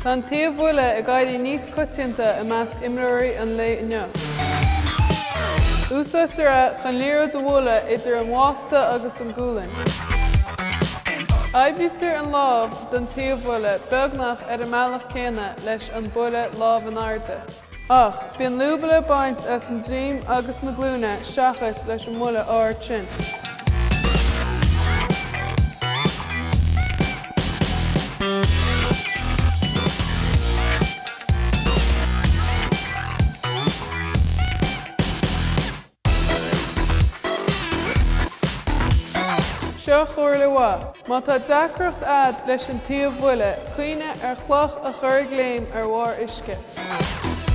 Tá an taobh-bhuille ag éirí níos coitianta i measc imreoirí an lae inniu. Úsáidtear é chun liathróid a bhualadh idir an bhásta agus an gualainn. Oibrítear an lámh don taobh-bhuille beagnach ar an mbealach céanna leis an buille lámh in airde. Ach, bíonn lúb le baint as an droim agus na glúine seachas leis an mbuille ard sin. Seo comhairle mhaith. Má tá deacracht a'd leis an taobh bhuille, cuimhnigh ar chloch a chur ag léim ar bharr uisce.